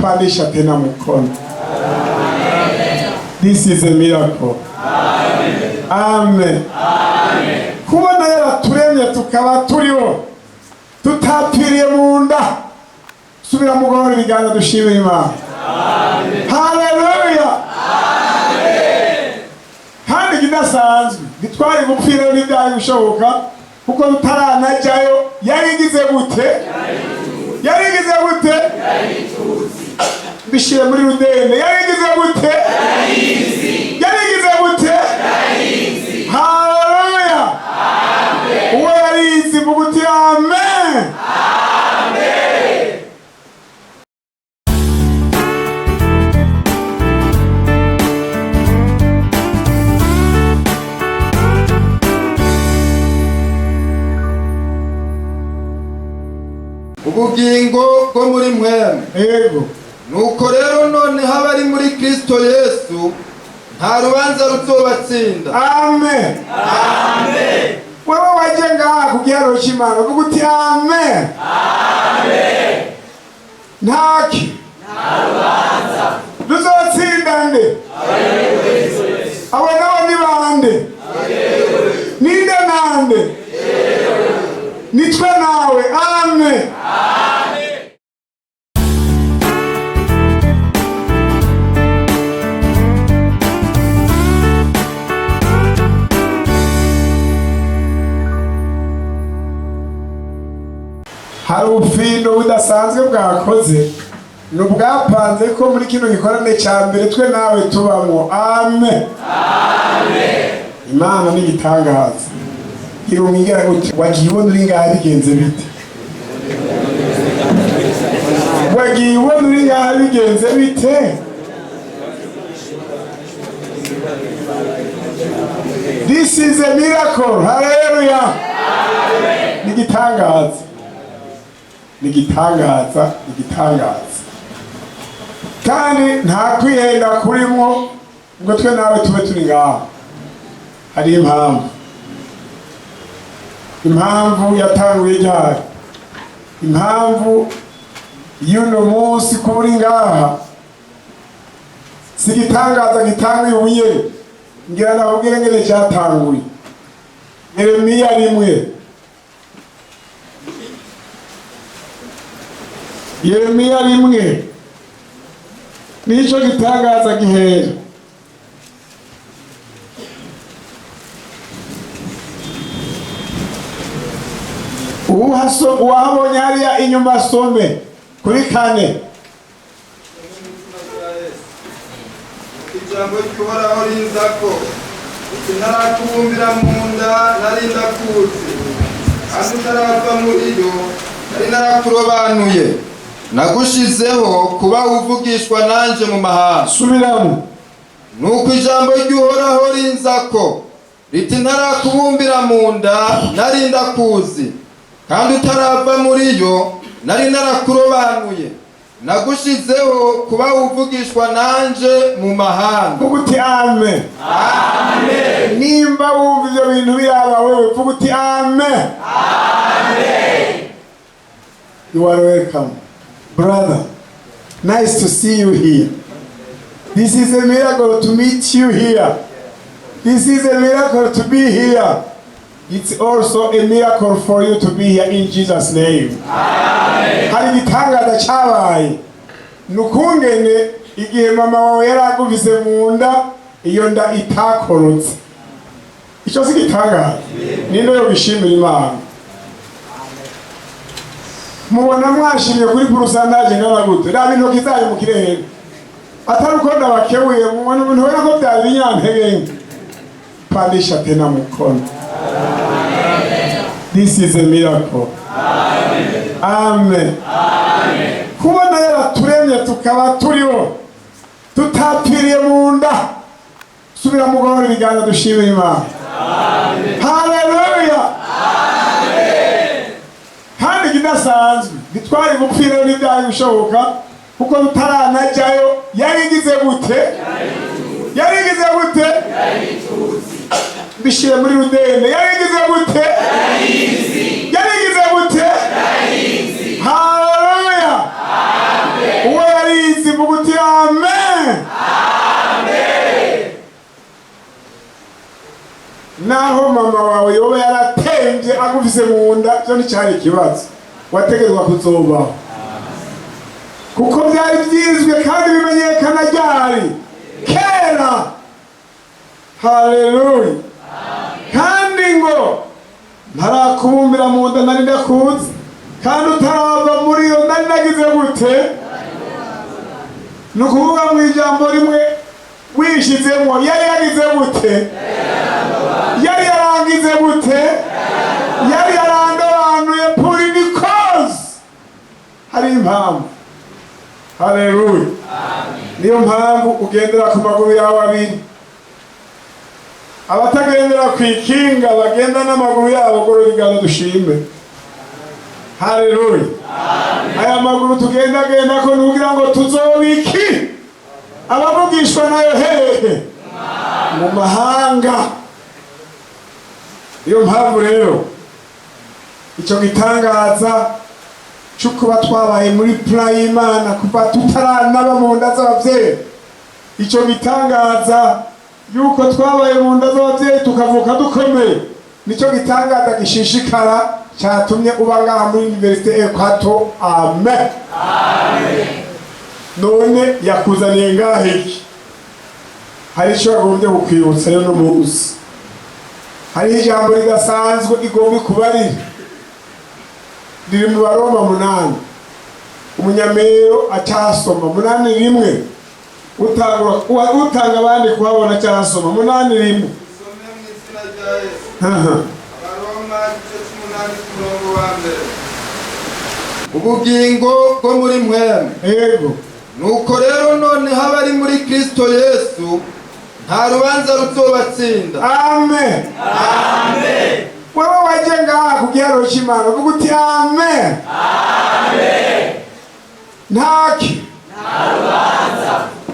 Pandisha tena mkono. This is a miracle. Amen. Kubona yaraturemye tukaba turiho, tutapfiriye mu nda. Subira mugorora ibiganza, dushimire Imana. Haleluya! Kandi ikidasanzwe, ntitwari gupfirayo, ntibyari gushoboka kuko tutaranajyayo. Yarigize gute? Yarigize gute? Mbishyire muri rudende. Yarigize gute? Yarigize gute? Haleluya! Uwo yarizi, vuga uti amen. Ubugingo bwo muri mwemwe. Yego. Nuko rero noneho abari muri Kristo Yesu, nta rubanza ruzobatsinda. Amen. Wewe waje ngaha ku giharo cy'Imana, uvuga uti amen. Ntaki ruzotsinda nde? Abo nabo ni bande? Ninde nande? Nitwe nawe. Amen. Hari ubufindo budasanzwe bwakoze, ni ubwapanze ko muri kino gikorane cya mbere twe nawe tubamwo. Amen. Imana ni igitangaza. Gira umwigera uti: "Wagiye ubona uri ngaha bigenze bite? Wagiye ubona uri ngaha bigenze bite?" This is a miracle. Hallelujah! Ni igitangaza, ni igitangaza, ni igitangaza. Kandi nta kwihenda kurimwo ngo twe nawe tube turi ngaho. Hari impamvu. Impamvu yatanguye ryari? Impamvu y'uno munsi kuba uri ngaha si igitangaza gitanguye ubunyene. Ngira ndakubwire ngene cyatanguye. Yeremiya 1, Yeremiya 1, nico gitangaza gihera. Uwahabonye hariya inyuma asome kuri 4. Ijambo ry'Uhoraho rinzako uti: "Ntarakubumbira mu nda nari ndakuzi, kandi utarava muri yo nari narakurobanuye, nagushizeho kuba uvugishwa nanje mu mahanga." Subiramo. Nuko ijambo ry'Uhoraho rinzako riti: "Ntarakubumbira mu nda nari ndakuzi, kandi utarava muri yo nari narakurobanuye, nagushizeho kuba uvugishwa nanje mu mahanga." Vuga uti amen. Nimba wumva ivyo bintu biraba wewe, vuga uti amen. You are welcome, brother. Nice to see you here. This is a miracle to meet you here. This is a miracle to be here. It's also a miracle for you to be here in Jesus' name. Hari igitangaza cyabaye, ni ukungene igihe mama wawe yari agufise mu nda, iyo nda itakorotse. Icyo si igitangaza? Ninde yo bishimira Imana? Mubona mwashimye kuri pourcentage ngana gute? Raba intoki zanyu mu kirere, atari uko ndabakebuye. Mubona, ntubona ko byari binyantege nke? Pandisha tena mkono. This is a miracle. Amen. Kubona yaraturemye tukaba turiho, tutapfiriye mu nda. Subira mugorora ibiganza, dushimire Imana. Haleluya! Kandi ikidasanzwe, ntitwari gupfirayo, ntibyari gushoboka kuko tutaranajyayo. Yarigize gute? Yarigize gute? Mbishyire muri rudende. Yarigize gute? Yarigize gute? Haleluya! Uwo yarizi. Vuga uti amen. Naho mama wawe yoba yaratembye agufise mu nda, byo nticyari ikibazo, wategerezwa kuzobaho kuko byari byizwe kandi bimenyekana ryari kera. Haleluya! Kandi ngo ntarakubumbira mu nda nari ndakuzi, kandi utarava muri iyo nari nagize gute? Ni ukuvuga mu ijambo rimwe, wishizemo yari yagize gute? Yari yarangize gute? Yari yarandobanuye pour une cause, hari impamvu. Haleluya! Niyo mpamvu ugendera ku maguru yawe abiri. Abatagendera ku ikinga bagenda n'amaguru yabo. Gorora ibiganza dushime. Haleluya! Aya maguru tugendagenda ko nugira ngo tuzobiki abavugishwa nayo hehe? Mu mahanga. Niyo mpamvu rero icyo gitangaza cyo kuba twabaye muri plan y'Imana kuva tutaranaba mu nda z'ababyeyi, icyo gitangaza yuko twabaye mu nda z'ababyeyi tukavuka dukomeye, nicyo gitangaza gishishikara cyatumye uba ngaha muri Université Equato. Amen. None yakuzaniye ngaha iki? Hari icyo yagombye kukwibutsa rero no munsi. Hariho ijambo ridasanzwe igomba kubarira, riri mu Baroma 8. Umunyamero acyasoma 8:1. Utanga abandi kuhabona, acyasoma 8:1. Isome mu izina rya Yesu. Abaroma igice cy'umunani ku murongo wa mbere. Ubugingo bwo muri mwemwe. Nuko rero noneho abari muri Kristo Yesu nta rubanza ruzobatsinda. Amen. Wewe waje ngaha ku giharo cy'Imana, uvuga uti amen. Ntaki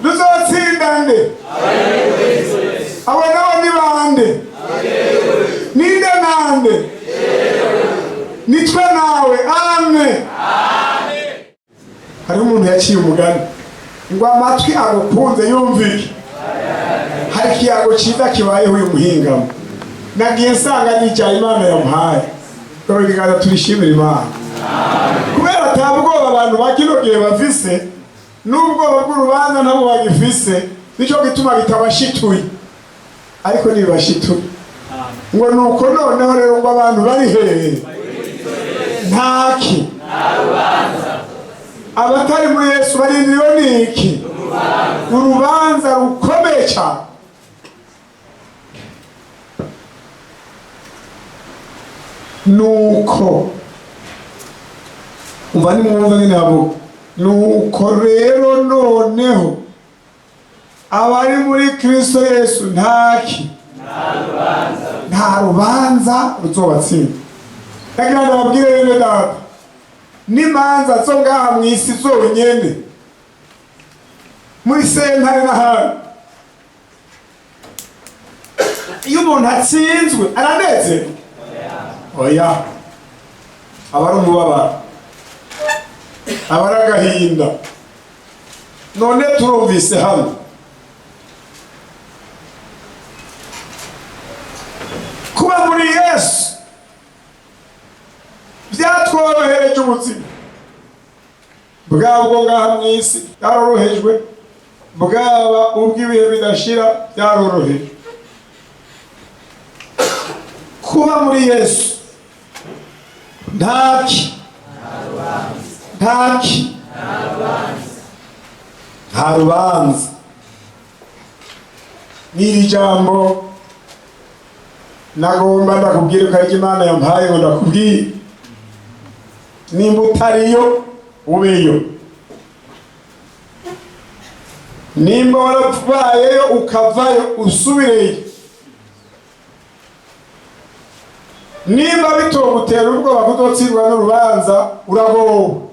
ruzotsinda nde? Abo nabo ni bande? Ninde nande? Nitwe nawe. Amen. Hariho umuntu yaciye umugani ngo amatwi agukunze yumvike. Hari ikiyago cyiza kibayeho uyu muhingamo, nagiye nsanga nicaye Imana yamuhaye. Dore ibiganza, turishimira Imana kubera ata bwoba abantu ba kino gihe bafise, n'ubwoba bw'urubanza nabo bagifise. Nicyo gituma bitabashituye, ariko ntibibashituye. Ngo nuko noneho rero ngo abantu bari hehe? Ntaki abatari muri Yesu barindiriwe n'iki? Urubanza rukomeye cyane. Nuko umva, nimwumva nyine havuga: nuko rero noneho abari muri Kristo Yesu ntaki nta rubanza ruzobatsinda. Ndagira ngo babwire rero data, n'imanza zo ngaha mu isi zonyene, muri sentare n'ahandi, iyo umuntu atsinzwe aranezerwa? Oya, aba ari umubabaro, aba ari agahinda. None turumvise hano kuba muri Yesu byatworohereje ubuzima bwabwo ngaha mu isi, byarorohejwe, bwaba ubw'ibihe bidashira, byarorohejwe. Kuba muri Yesu ntaki ntaki nta rubanza. N'iri jambo nagomba ndakubwira ko ari Imana yampaye ngo ndakubwire. Nimba utariyo, ubeyo. Nimba warabayeyo ukavayo, usubireyo. Nimba bitogutera ubwoba kuzotsindwa n'urubanza, uragowe.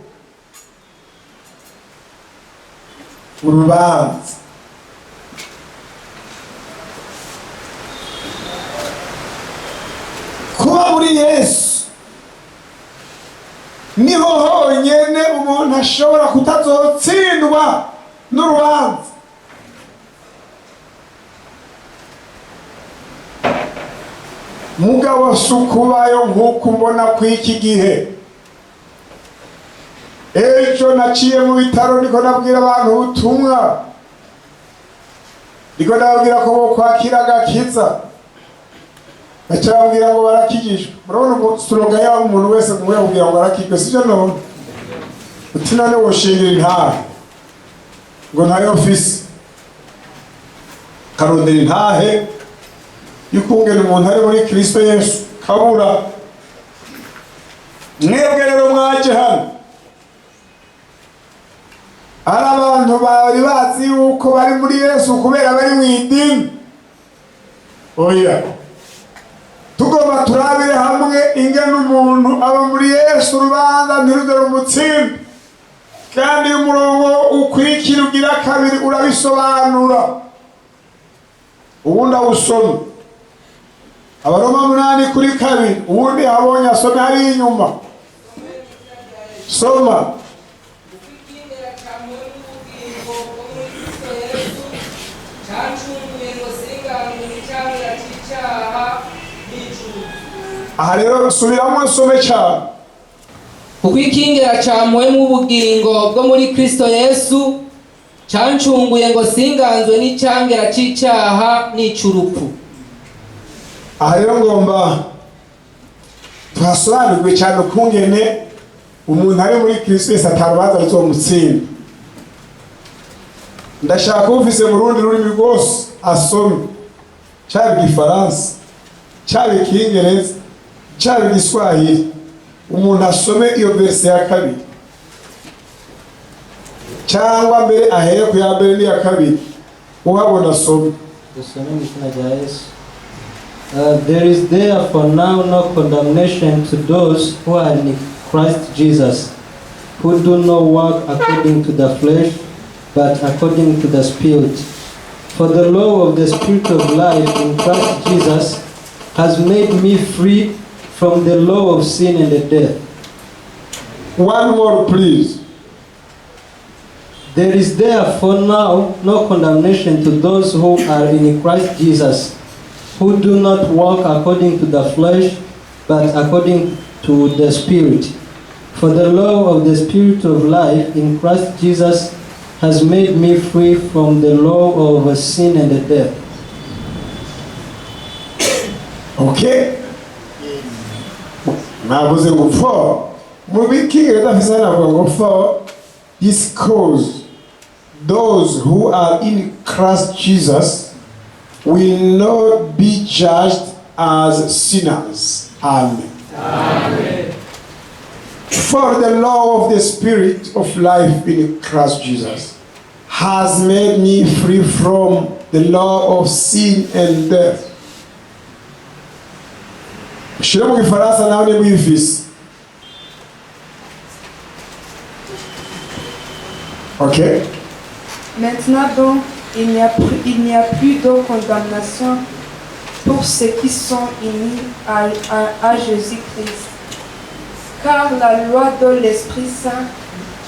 Urubanza, kuba muri Yesu niho honyene umuntu ashobora kutazotsindwa. N'urubanza. Mugabo si ukubayo nk'uko mbona ku iki gihe. Ejo naciye mu bitaro, niko nabwira abantu ubutumwa, niko nababwira ko bo kwakira agakiza, baca bambwira ngo barakijijwe. Murabona ubu slogan yabo, umuntu wese muwe yakubwira ngo arakijwe, sibyo? None uti none woshingira intahe ngo ntayo mfise, karondera intahe y'ukungena umuntu ari muri Kristo Yesu kabura. Mwebwe rero mwaje hano ari abantu bari bazi yuko bari muri Yesu kubera bari mu idini. Oya, tugomba turabire hamwe ingene umuntu aba muri Yesu urubanza ntiruze rumutsinda. Kandi uyu murongo ukurikira ugira kabiri urabisobanura. Uwundi awusome, Abaroma 8:2. Uwundi abonye asome hariya inyuma, soma. Ukwikingera kamwe n'ubugingo bwo muri Kristo Yesu cancunguye ngo singanwe n'icyamira c'icyaha n'ic'urupfu. Aha rero subiramo nsome cyane. Kuko ikingira ca mpwemu ubugingo bwo muri Kristo Yesu cancunguye ngo singanzwe n'icyangera c'icyaha n'ic'urupfu. Aha rero ngomba tuhasobanurwe cyane ukungene umuntu ari muri Kristo Yesu atarubanza ruzomutsinda. Ndashaka ufise mu rundi rurimi rwose asome, cyaba Igifaransa, cyaba Ikingereza, cyaba Igiswahili, umuntu asome iyo verset ya kabiri, cyangwa mbere ahere ku ya mbere n'iya kabiri. Uhabona asome. Dusome mu izina rya Yesu. There is therefore now no condemnation to those who are in Christ Jesus, who do not walk according to the flesh, but according to the Spirit. For the law of the Spirit of life in Christ Jesus has made me free from the law of sin and the death. One more, please. There is therefore now no condemnation to those who are in Christ Jesus, who do not walk according to the flesh, but according to the Spirit. For the law of the Spirit of life in Christ Jesus has made me free from the law of sin and the death. Okay, navuze ngo for, mu Bikingereza afise navuga ngo for this cause those who are in Christ Jesus will not be judged as sinners. Amen. For the law of the Spirit of life in Christ Jesus has made me free from the law of sin and death. Shira mu Gifaransa nawe niba uyifise. Okay. Maintenant donc, il n'y a plus de condamnation pour ceux qui sont unis à Jésus-Christ. Car la loi de l'Esprit Saint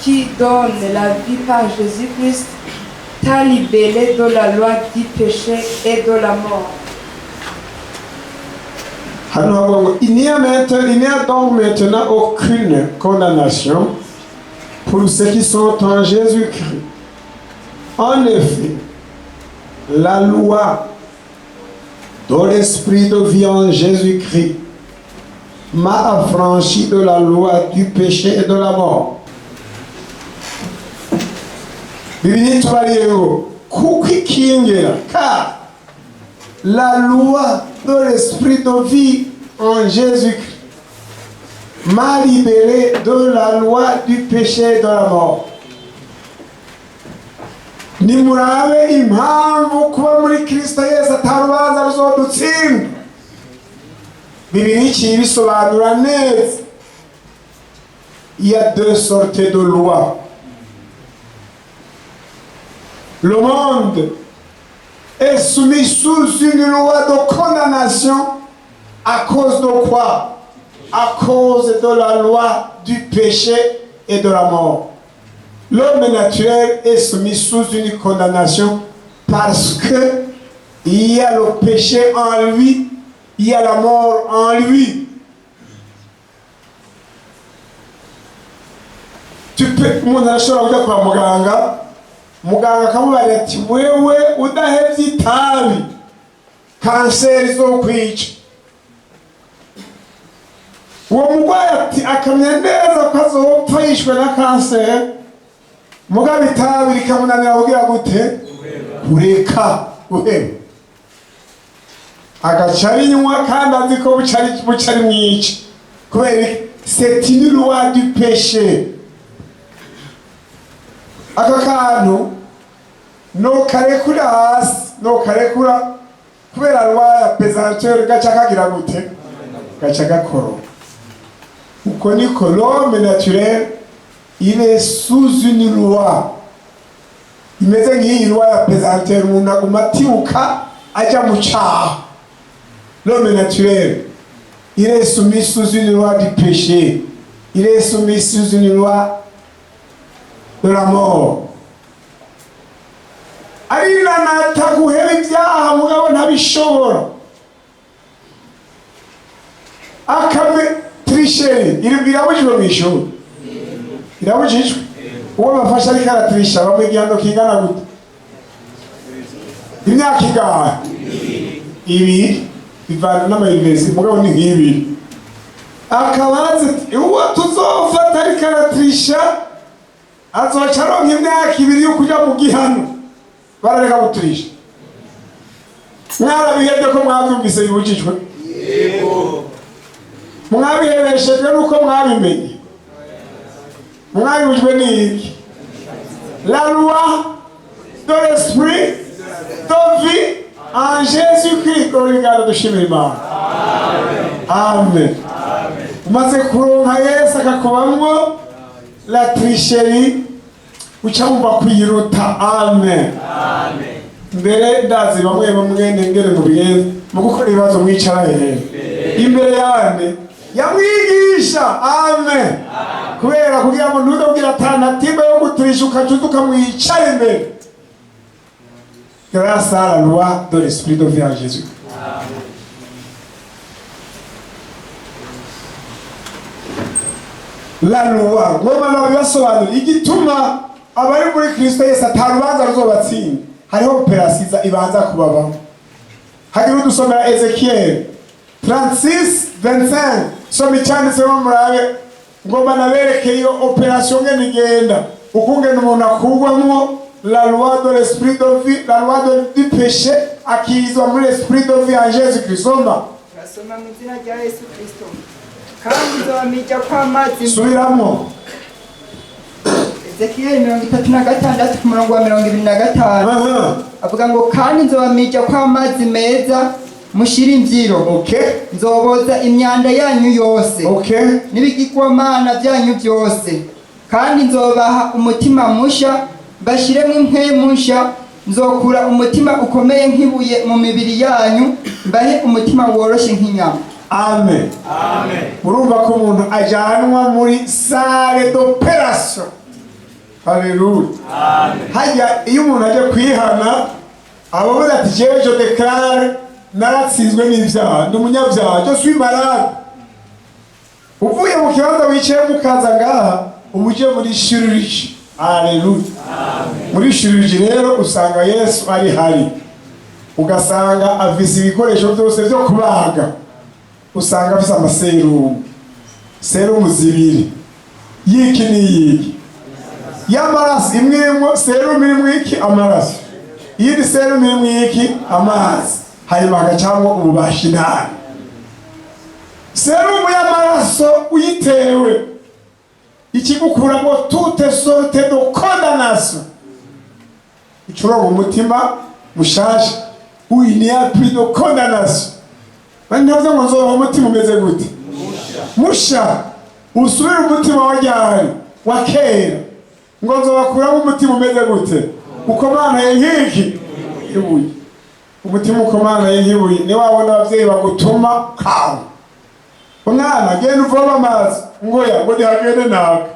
qui donne la vie par Jésus-Christ t'a libéré de la loi du péché et de la mort. Hano havuga ngo il n'y a donc maintenant aucune condamnation pour ceux qui sont en Jésus-Christ. En effet, la loi de l'Esprit de vie en Jésus-Christ m'a affranchi de la loi du péché et de la mort. Bibiliya itubariye ngo kuko ikingera, car la loi de l'Esprit de vie en Jésus-Christ m'a libéré de la loi du péché et de la mort. Nimurabe impamvu kuba muri Kristo Yesu atarubanza ruzodutsinda. Bibiliya iciye ibisobanura neza. Il y a deux sortes de lois. Le monde est soumis sous une loi de condamnation. À cause de quoi? À cause de la loi du péché et de la mort. L'homme naturel est soumis sous une condamnation parce que il y a le péché en lui, il y a la mort en lui. Tu peux, umuntu arashobora kujya kwa muganga, muganga akamubwira ati: "Wewe udahevye itabi, kanseri izokwica." Uwo murwayi ati akamenya neza ko azopfa yishwe na kanseri, mugabo itabi rikamunanira kugira gute? Kureka, guheba, agaca arinywa kandi azi ko buca ari mwica. Kubera iki? C'est une loi du péché. Aka kantu nokarekura hasi, nokarekura kubera loi ya pesanteur, gaca kagira gute? Gaca gakoroka. Uko niko l'homme naturel, il est sous une loi imeze nk'iyi loi ya pesanteur. Umuntu aguma atibuka ajya mu caha. L'homme naturel, il est soumis sous une loi du péché, il est soumis sous une loi de la mort. Arinanata guheba ibyaha, mugabo ntabishobora. Akame tricherie irabujijwe mu ishuri, irabujijwe. Uwo bafashe ariko aratirisha bamuha igihano kingana gute? Imyaka ingahe? 2, bivana n'amayuniversite, mugabo ni nk'ibiri. Akabazi ati uwo tuzofata ariko aratirisha azoca aronka imyaka 2 yo kuja mu gihano. Barareka guturisha. Mwarabihebye ko mwabyumvise bibujijwe? Mwabihebeshejwe nuko mwabimenye? Mwabibujwe n'iki? La loi de l'esprit de vie en Jésus-Christ. Gorigana dushimira Imana. Amen. Umaze kuronka Yesu akakubamwo, la tricherie uca wumva kuyiruta. Amen. Mbere ndazi bamwe bamwe ngene mubigenza mu gukora ibibazo, mwicara hehe? Imbere yande? Yamwigisha. Amen. Kubera kugira ngo ntuzobwire atanatimba yo guturisha, ukaca uza ukamwicara imbere, grâce à la loi de l'esprit de vie en Jésus. La loi, ngoma nabibasobanurira igituma abari muri Kristo Yesu ata rubanza ruzobatsinda. Hariho opération ibanza kubabamo. Hagira udusomera Ezekiel 36 25. Soma icyanditsemo murabe. Ngomba nabereke iyo opération ngene igenda, ukungene umuntu akugwamwo la loi de l'esprit de vie, la loi du péché, akizwa muri l'esprit de vie en Jésus Christ. Soma. Turasoma mu izina rya Yesu Kristo. Kandi nzobamija kw'amazi. Subiramo. Ezekiyeli 36 ku murongo wa 25. Avuga ngo: "Kandi nzobamija kw'amazi meza mushire imvyiro, nzoboza imyanda yanyu yose n'ibigirwamana byanyu byose. Kandi nzobaha umutima musha, mbashiremo impwemu nsha. Nzokura umutima ukomeye nk'ibuye mu mibiri yanyu, mbahe umutima woroshe nk'inyama." Amen. Urumva ko umuntu ajyanwa muri salle d'opération. Haleluya. Hajya iyo umuntu ajya kwihana, abavuga ati: "Jewe je déclare, naratsinzwe n'ibyaha, ndi umunyabyaha, je suis malade." Uvuye mu kibanza wicayemo ukaza ngaha, uba uje muri chirurgie. Haleluya. Muri chirurgie rero usanga Yesu ari hari, ugasanga afise ibikoresho byose byo kubaga, usanga afise amaserumu, serumu zibiri, yiki n'iyiki, y'amaraso. Imwe irimo, serumu irimo iki? Amaraso. Iyindi serumu irimo iki? Amazi. Hanyuma hagacamo ububashi indani. Serumu y'amaraso uyitewe, ikigukuramo toute sorte de condamnation, icuronga umutima mushasha où il n'y a plus de condamnation. Bandi ntavuze ngo nzoba umutima umeze gute? Musha. Usubire umutima wa ryari? Wa kera. Ngo nzobakuramo umutima umeze gute? Ukomanaye nk'iki? Ibuye. Umutima ukomanaye nk'ibuye ni wabona abavyeyi bagutuma kawe: "Umwana, genda uvome amazi." Ngo ya ngo ntihagende naka.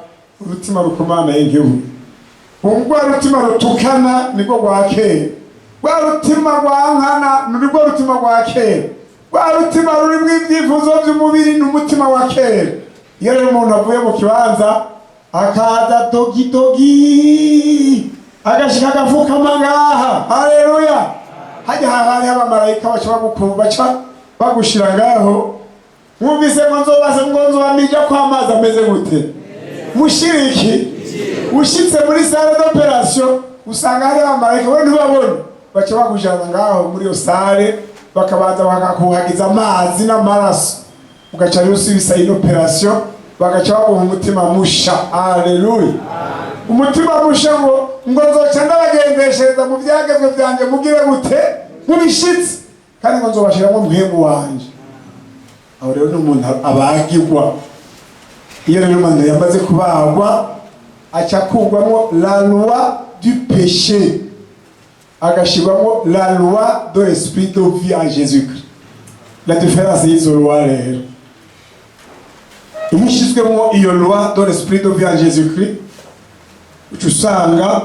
Umutima rukomanaye nk'ibuye. Rwa rutima rutukana nirwo rwa kera, rwa rutima rwankana nirwo rutima rwa kera, rwa rutima rurimo ibyifuzo by'umubiri ni umutima wa kera. Iyo rero umuntu avuye mu kibanza akaza dogidogi, agashika agapfukama ngaha, haleluya, hajya hariho abamarayika baca bagukumva, baca bagushira ngaho. Mwumvise ngo nzobase, ngo nzobamija ko amazi ameze gute? Mushiriki ushitse muri salle d'opération usanga hari abamarayika, we ntubabona, baca bakujana ngaho muri iyo salle, bakabanza bakakuhagiza amazi n'amaraso, ugaca rero usubisa ino opération, bagaca baguha umutima musha. Haleluya! Umutima musha, ngo nzoca ndabagendeshereza mu byagezwe byanjye, mugire gute? Mubishitse, kandi ngo nzobashiramo Mpwemu wanje. Aho rero ni umuntu abagirwa. Iyo rero umuntu yamaze kubagwa, aca akurwamo la loi du péché, agashirwamo la loi de l'esprit de vie en Jésus-Christ. La différence y'izo loi rero, iyo ushyizwemo iyo loi de l'esprit de vie en Jésus-Christ, uca usanga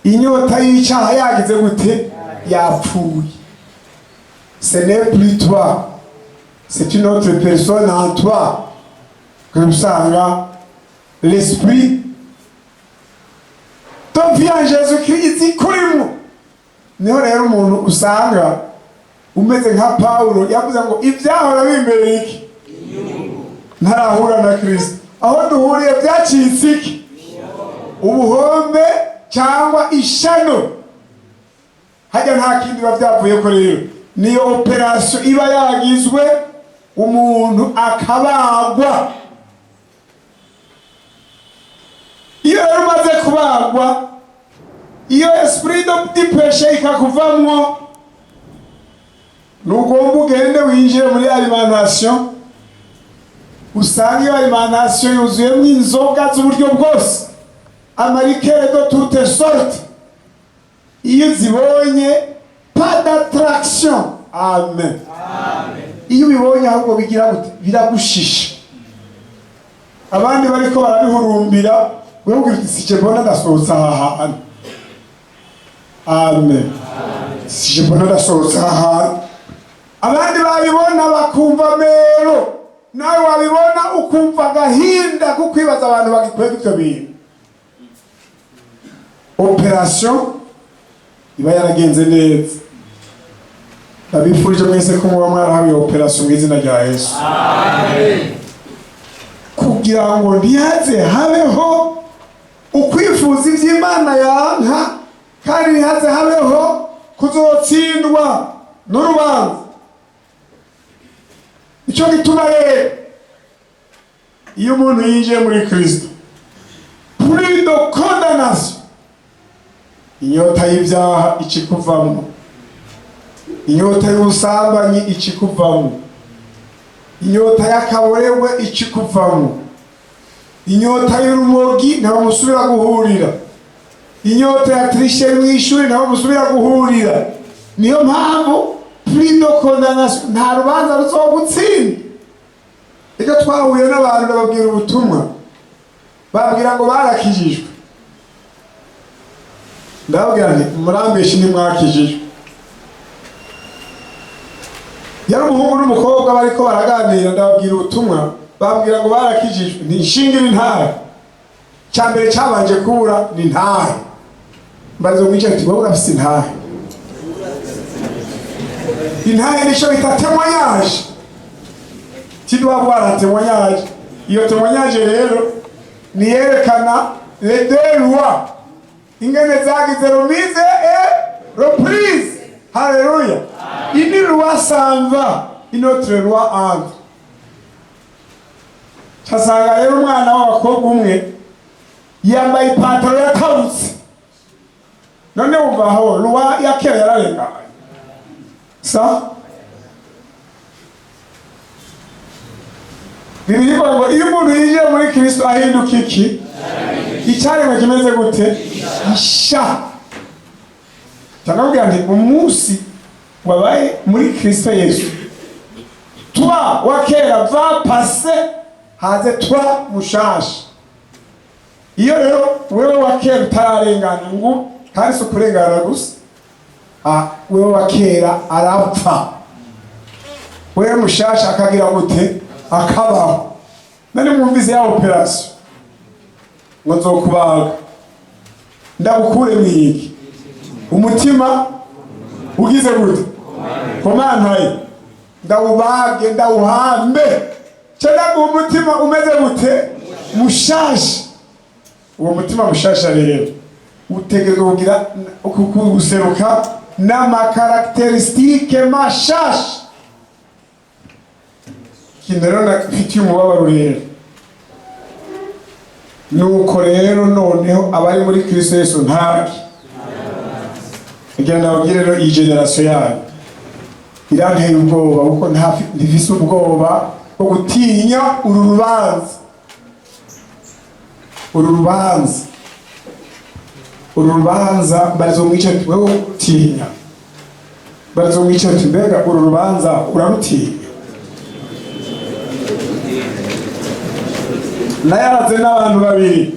inyota y'icyaha yagize gute? Yapfuye. Ce n'est plus toi, c'est une autre personne en toi, que usanga l'esprit de vie en Jésus-Christ izi kurimo. Niho rero umuntu usanga umeze nka Pawulo yavuze ngo ibyahora bimbereye iki ntarahura na Kristo, aho duhuriye byacitse iki? Ubuhombe cyangwa ishano. Hajya nta kindi biba byavuye ko rero, niyo opération iba yagizwe, umuntu akabagwa. Iyo rero umaze kubagwa, iyo esprit du péché ikakuvamwo, nugomba ugende winjire muri alimentation, usanga iyo alimentation yuzuyemo inzoga z'uburyo bwose, ama liqueurs de toutes sortes. Iyo zibonye, pas d'attraction. Amen. Iyo ubibonye ahubwo bigira gute? Biragushisha. Abandi bariko barabihurumbira, wewe ugira uti: "Sije mbona ndasohotse aha hantu." Amen. Sije mbona ndasohotse aha hantu. Abandi babibona bakumva mero, nawe wabibona ukumva agahinda ko kwibaza abantu bagikwega ivyo bintu. Opération iba yaragenze neza. Ndabifurije mwese ko muba mwarahawe iyo opération mu izina rya Yesu, kugira ngo ntihaze habeho ukwifuza iby'Imana yanka, kandi ntihaze habeho kuzotsindwa n'urubanza. Icyo gituma rero iyo umuntu yinjiye muri Kristo, plus de condamnation. Inyota y'ibyaha ikikuvamo, inyota y'ubusambanyi ikikuvamo, inyota y'akaborerwe ikikuvamo, inyota y'urumogi ntawe musubira guhurira, inyota ya tricherie mu ishuri ntawe musubira guhurira. Niyo mpamvu plus de condamnation, nta rubanza ruzogutsinda. Iyo twahuye n'abantu bababwira ubutumwa, babwira ngo barakijijwe. Ndababwira nti: "Murambeshe, ntimwakijijwe." Yari umuhungu n'umukobwa bariko baraganira, ndababwira ubutumwa, bambwira ngo barakijijwe. Nti: "Nshingira intahe." Cya mbere cyabanje kubura ni ntahe. Mbarizo mwicaye ati: "Wowe urafise intahe?" Intahe nico bita témoignage. Tu dois avoir un témoignage. Iyo témoignage rero niyerekana les deux lois ingene zagize remise et reprise. Haleluya! Une loi s'en va, une autre loi entre. Casanga rero umwana w'abakobwa umwe yambaye ipantaro yatabutse. None wumva aho loi ya kera yararenganye sa? Bibiliya ivuga ngo iyo umuntu yinjiye muri Kristo ahinduka iki? Icyaremwe kimeze gute? Gisha. Cyangwa nti umunsi wabaye muri Kristo Yesu, toi wa kera va passer, haze toi mushasha. Iyo rero wewe wa kera utararengana, ngo kandi si ukurengana gusa, wewe wa kera arapfa, wewe mushasha akagira gute? Akabaho. Nari mwumvise ya opération ngo nzokubaga ndagukure mwiki umutima ugize gute komantaye, ndawubage, ndawuhambe, ca ndaguha umutima umeze gute? Mushasha. Uwo mutima mushasha rero utegerezwa kugira guseruka n'ama caractéristiques mashasha. Ikintu rero nafitiye umubabaro rero, nuko rero noneho abari muri Kristo Yesu ntaki kugira ndababwire rero, iyi génération yayo iranteye ubwoba, kuko ntifise ubwoba bwo gutinya uru rubanza, uru rubanza, uru rubanza. Barizomwica ati: "Wewe utinya?" Barizomwica ati: "Mbega uru rubanza urarutinya?" Nayaze n'abantu babiri,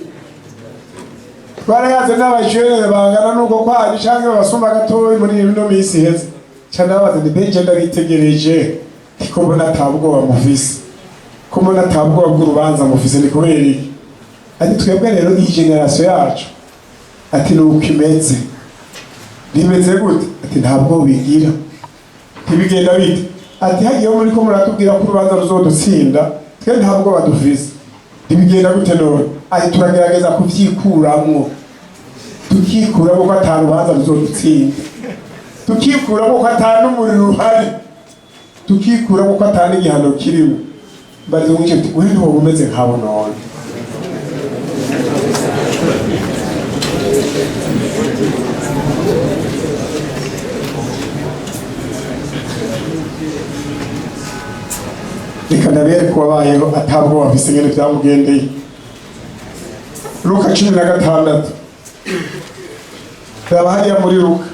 twarayaze n'abajene bangana nuko kwaje canke babasumba gatoyi muri ino minsi iheze. Ca ndababaza nti: "Mbe ndabitegereje, ko mbona ata bwoba mufise, ko mbona ata bwoba bw'urubanza mufise, ni kubera iki?" Ati: "Twebwe rero iyi génération yacu," ati, "ni uko imeze." "Rimeze gute?" Ati: "Nta bwoba igira." "Ntibigenda bite?" Ati: "Hagiyeho muri ko muratubwira ko urubanza ruzodutsinda, twe nta bwoba dufise." "Ntibigenda gute none?" Ati: "Turagerageza kuvyikuramwo, tukikuramo ko ata rubanza ruzodutsinda, tukikuramo ko ata n'umuriro uhari, tukikuramo ko ata n'igihano kirimo." Mbariza umwice ati: "We ntiwoba umeze nkabo none?" Reka ndabereke uwabayeho atabwoba afise ingene vyamugendeye. Luka 16, raba hariya muri Luka.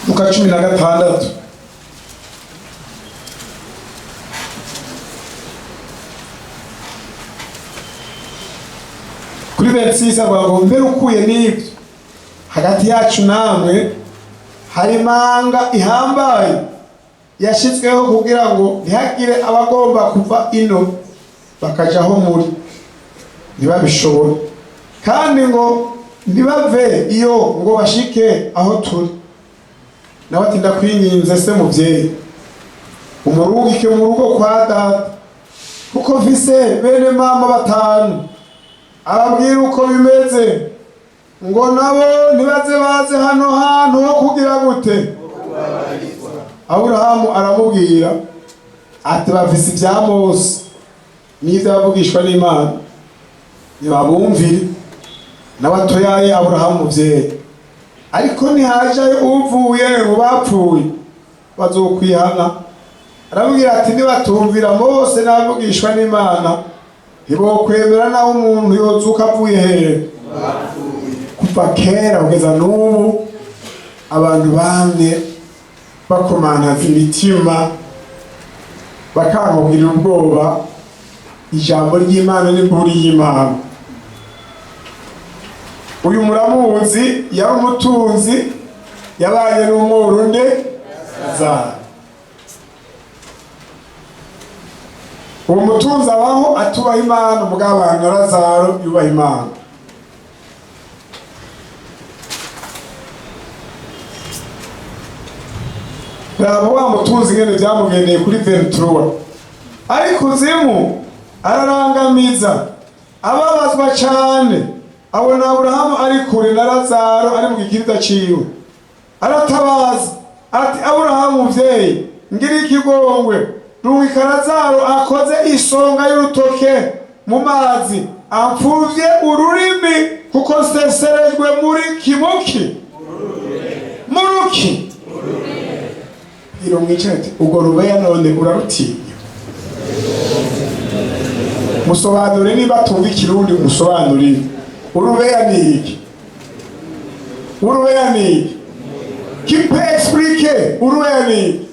Luka 16. Kuri 26 avuga ngo: "Mbere ukuye n'ibyo, hagati yacu namwe hari imanga ihambaye yashyizweho kugira ngo ntihagire abagomba kuva ino bakaja aho muri ntibabishobore, kandi ngo ntibave iyo ngo bashike aho turi." Nawe ati: "Ndakwinginze se muvyeyi, umurungike mu rugo kwa data, kuko mfise bene mama batanu, ababwira uko bimeze, ngo nabo ntibaze baze hano hantu ho kugira gute." Aburahamu aramubwira ati: "Bafise ibya Mose n'ivyavugishwa n'Imana, ntibabumvire." Nawe atoyaye Aburahamu muvyeyi, ariko ntihajayo uvuye mu bapfuye bazokwihana. Aramubwira ati: "Nibatumvira Mose n'abavugishwa n'Imana, ntibokwemera naho umuntu yozuka avuye hehe." Kuva kera kugeza n'ubu abantu bamwe bakomantaza imitima, bakangukira ubwoba ijambo ry'Imana n'imburi y'Imana. Uyu muramuzi, yari umutunzi, yabanye n'umworo nde? Lazaro. Uwo mutunzi abaho atubaha Imana, umugabo na Lazaro yubaha Imana. Raba wa mutunzi ingene byamugendeye kuri 23: "Ari kuzimu ararangamiza, ababazwa cane, abona Aburahamu ari kure na Lazaro ari mu gikiriza ciwe. Aratabaza ati: 'Aburahamu muvyeyi, ngira ikigongwe, rungika Lazaro akoze isonga y'urutoke mu mazi amfuvye ururimi, kuko nseserejwe muri kimuki muruki.'" Iro mwicaye ati: "Ubwo rubeya none urarutinya?" Musobanure niba tumva Ikirundi, musobanurire. Urubeya ni iki? Urubeya ni iki? Qui peut expliquer urubeya ni iki?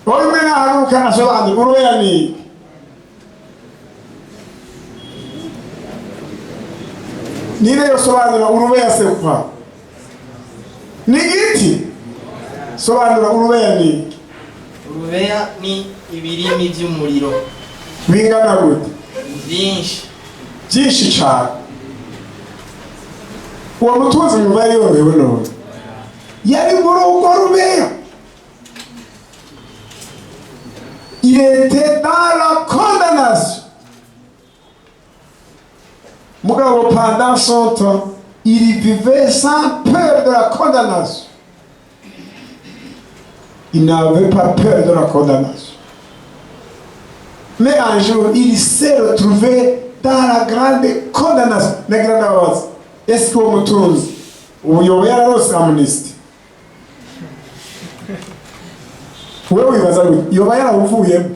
Wowe umwe nahaguruka asobanura urubeya ni iki? Nire yosobanura urubeya c'est quoi? Ni igiti? Sobanura urubeya ni iki? Urubeya ni ibirimi by'umuriro. Bingana gute? Byinshi. Byinshi cyane. Uwo mutunzi mwumva yari yorohewe none yari muri urwo rubeya. Il était dans la condamnation. Mugabo pendant son temps, il vivait sans peur de la condamnation. Il n'avait pas peur de la condamnation. Mais un jour, il s'est retrouvé dans la grande condamnation. La grande avance. Est-ce que umutunzi ubu yoba yararose amnistie? Wewe wibaza gute? Yoba yarawuvuyemo?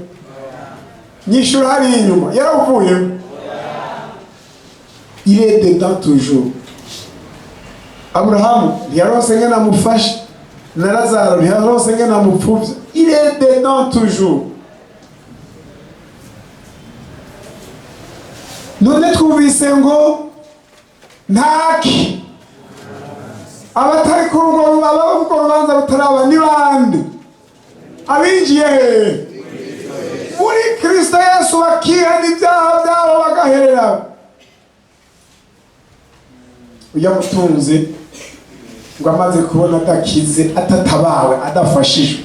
Nyishura hariya inyuma, yarawuvuyemo? Il est dedans toujours. Abrahamu ntiyaronse ngene amufashe, na Lazaro ntiyaronse ngene amupfuvye. Il est dedans toujours. None twumvise ngo ntaki abatari kuri urwo urwo rubanza rutaraba ni bande? Abinjiye hehe? Muri Kristo Yesu, bakihana ibyaha byabo bagaherera. Ujya mutunzi ngo amaze kubona adakize, atatabawe, adafashijwe,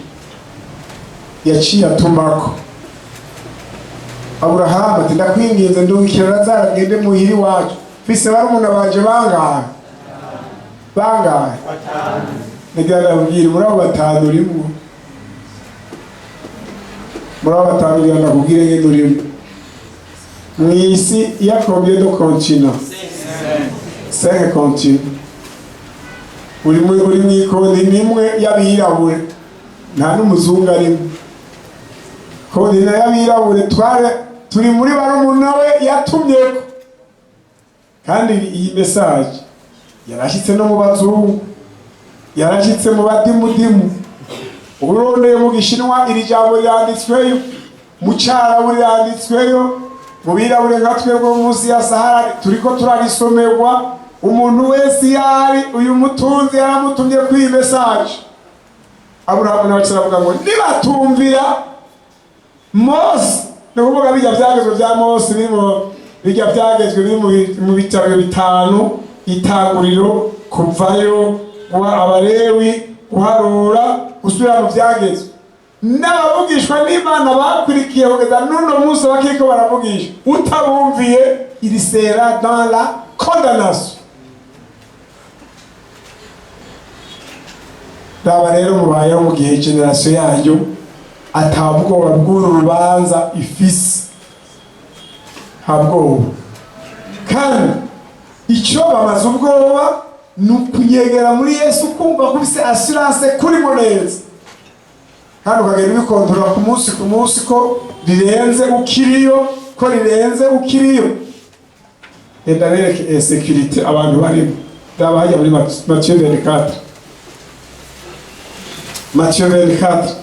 yaciye atumako Aburahamu ati: "Ndakwinginze, ndungikira Lazaro agende muhira iwacu, mfise barumuna banje." Bangahe? Bangahe? Nagira ndakubwira, muri abo batanu urimwo. Muri abo batanu, ngira ndakubwire ngene urimo. Mw'isi il y a combien de continents? Cinq continents. Uri mw'ikoni nimwe y'abirabure, nta n'umuzungu arimo. Continent y'abirabure, tware turi muri barumuna we yatumyeko. Kandi iyi message yarashyitse no mu bazungu, yarashyitse mu badimudimu. Urondeye mu Gishinwa, iri jambo ryanditsweyo, mu Cyarabu ryanditsweyo, mu birabure nka twebwe munsi ya Sahara turiko turarisomerwa. Umuntu wese iyo ari, uyu mutunzi yaramutumye kuri iyi message. Aburahamu nawe aravuga ngo nibatumvira Mose, ni ukuvuga bijya byagezwe bya Mose biri mu bijya byagezwe biri mu bitabo bitanu: Itanguriro, Kuvayo, guha Abalewi, Guharura, gusubira mu Byagezwe, n'abavugishwa n'Imana bakurikiye kugeza n'uno munsi bakiriko baravugisha. Utabumviye, il sera dans la condamnation. Raba rero, mubayeho mu gihe génération yanyu atabwoba bw'uru rubanza ifise, nta bwoba. Kandi icyo bamaze ubwoba ni ukunyegera muri Yesu, kumva ko ufise assurance kurimo neza, kandi ukagenda ubikontorora ku munsi ku munsi, ko rirenze ukiriyo, ko rirenze ukiriyo. Renda bereke insécurité abantu barimo. Raba hajya muri Matthieu 24, Matthieu 24.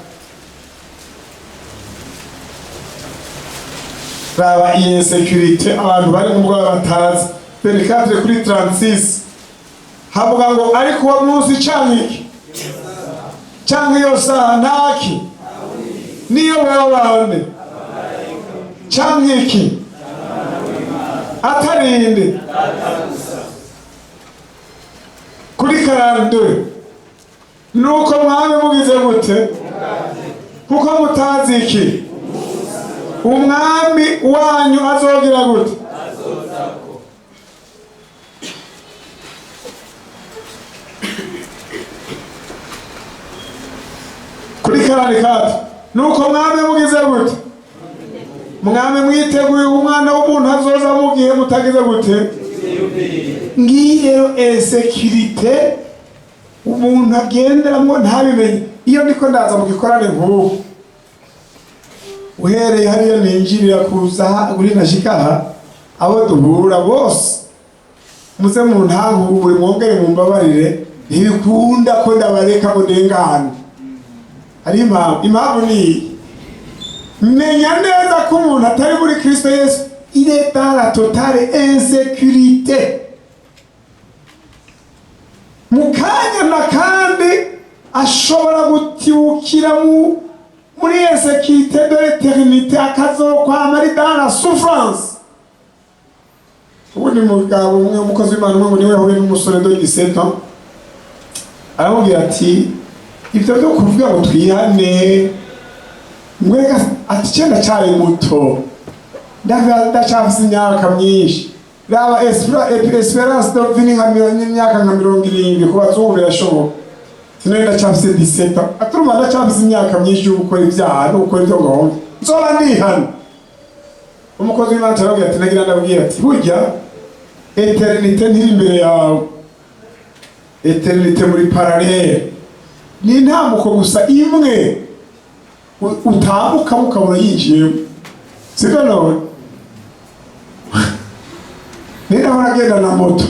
Raba iyi insécurité abantu bari mu bwoba batazi. 24 kuri 36 havuga ngo: "Ariko uwo munsi canke iki canke iyo saha, ntaki niyo baba bande canke iki, atarinde." Kuri 42: "Nuko mwami mugize gute? Kuko mutazi iki umwami wanyu azogira gute." Kuri 44: "Nuko mwami mugize gute? Mwami mwiteguye, umwana w'umuntu azoza mu gihe mutagize gute?" Ngiyi rero insécurité umuntu agenderamwo ntabimenye. Iyo niko ndaza mu gikorane nk'ubu, uhereye hariya ninjirira kuza kuri nashika, abo duhura bose, muze mu ntahure, mwongere mumbabarire, ntibikunda ko ndabareka ngo ndengane. Hari impamvu. Impamvu ni iyi: Menya neza ko umuntu atari muri Kristo Yesu, il est dans la totale insécurité. Mu kanya na kandi ashobora gutibukira muri insécurité de l'éternité, akazokwama ari dans la souffrance. Ubundi mugabo umwe, umukozi w'Imana umwe, ngo niwe yahuye n'umusore de 17 ans, aramubwira ati: "Ibyo byo kuvuga ngo twihane mwega," ati, "cyenda cyari muto, ndacyafise imyaka myinshi. Raba, espérance de vie ni nka imyaka nka 70 ku bazungu, birashoboka. Sinari ndacyafise 17 ans." Aturumva, "Ndacyafise imyaka myinshi yo gukora ibyaha no gukora ibyo ngomba, nzoba ndihana." Umukozi w'Imana arababwira ati: "Nagira ndabwira ati burya éternité ntiri imbere yawe, éternité muri parallèle ni intambuko gusa imwe utambuka ukabona yinjiyemo, sibyo? None ninde ahora agenda na moto?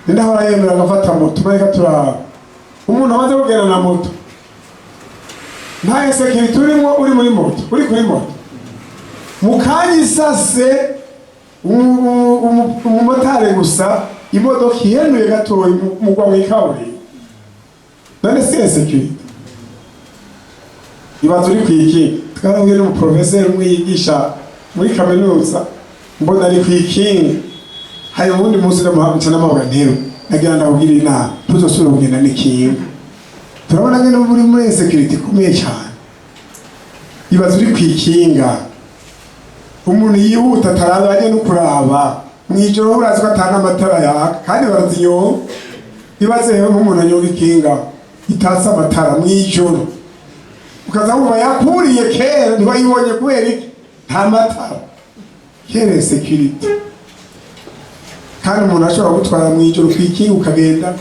Ninde ahora yemera agafata moto? Mareka turaba umuntu amaze kugenda na moto, nta insécurité urimo. Uri muri moto, uri kuri moto, mu kanya isase umumotari gusa, imodoka ihenuye gatoya, mugwa mu ikaburimbo. None si insécurité? Ibaza uri kw'ikinga. Twarabwiye n'umuprofeseri umwe yigisha muri kaminuza, mbona ari kw'ikinga. Hari uwundi munsi ndamuhagurutsa, n'amabwa ntewe: "Nagira ndakubwira inama, ntuzosubire kugenda n'ikinga." Turabona ngene muri insécurité ikomeye cyane. Ibaza uri kw'ikinga, umuntu yihuta ataraba, ajya no kuraba mw'ijoro, urazi ko atana amatara yaka kandi barazinyonga. Ibaze rero nk'umuntu anyonga ikinga itatse amatara mw'ijoro, ukaza wumva yakuriye kera ntiwayibonye. Kubera iki? Nta matara. Quelle insécurité! Kandi umuntu ashobora gutwara mw'ijoro kw'ikinga ukagenda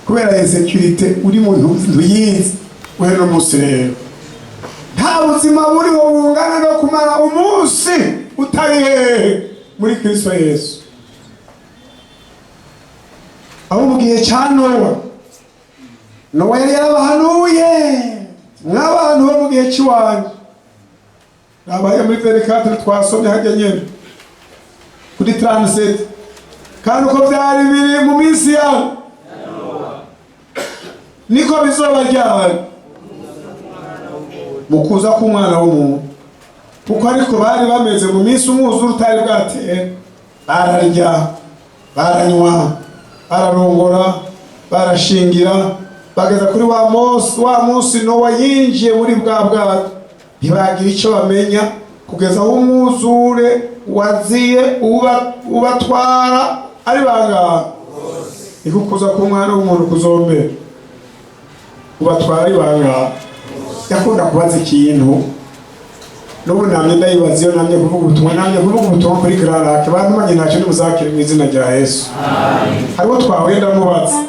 kubera insécurité uri mu ntuyizi. Guhera uno munsi rero, nta buzima buriho bungana no kumara umunsi utari hehe? Muri Kristo Yesu. Aho mu gihe cya Nowa, Nowa yari yarabahanuye: "Mw'abantu bo mu gihe cy'iwanyu." Nabaye muri 24 twasomye hajya nyene kuri 37: "Kandi uko byari biri mu minsi yabo, niko bizoba ryari mu kuza k'Umwana w'umuntu. Kuko ariko bari bameze mu minsi umwuzure utari bwatere, bararya, baranywa, bararongora, barashingira, bageza kuri wa munsi, wa munsi Nowa yinjiye muri bwa bwato, ntibagira icyo bamenya kugeza aho umwuzure waziye ubatwara ari bangahe. Niko kuza k'Umwana w'umuntu kuzombera, ubatwara ari bangahe." Yakunda kubaza ikintu, n'ubu namye ndayibaza iyo namye kuvuga ubutumwa. Namye kuvuga ubutumwa kuri Grand Lac, bantumanye ntacyo nimuzakire mu izina rya Yesu. Hariho twahuye, ndamubaza,